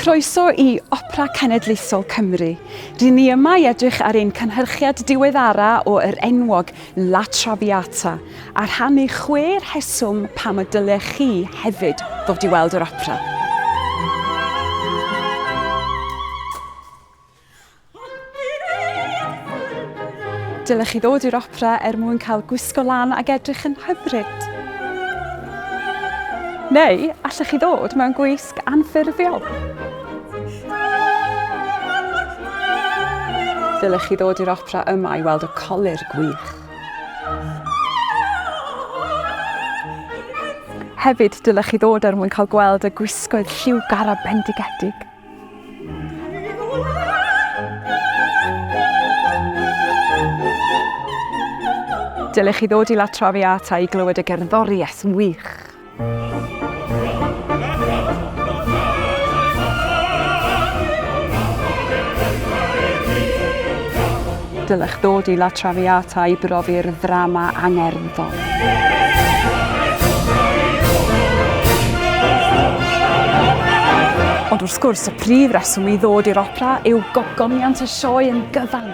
Croeso i Opera Cenedlaethol Cymru. Ry'n ni yma i edrych ar ein cynhyrchiad diweddara o yr enwog La Traviata a rhannu chwe rheswm pam y dylech chi hefyd ddod i weld yr opera. Dylech chi ddod i'r opera er mwyn cael gwisgo lan ag edrych yn hyfryd. Neu allech chi ddod mewn gwisg anffurfiol. Dylech chi ddod i'r opera yma i weld y colur gwych. Hefyd, dylech chi ddod er mwyn cael gweld y gwisgoedd lliwgar a bendigedig. Dylech chi ddod i La Traviata i glywed y gerddoriaeth wych. Dylech ddod i La Traviata i brofi'r ddrama angerddol. Ond wrth gwrs, y prif reswm i ddod i'r opera yw gogoniant y sioe yn gyfan.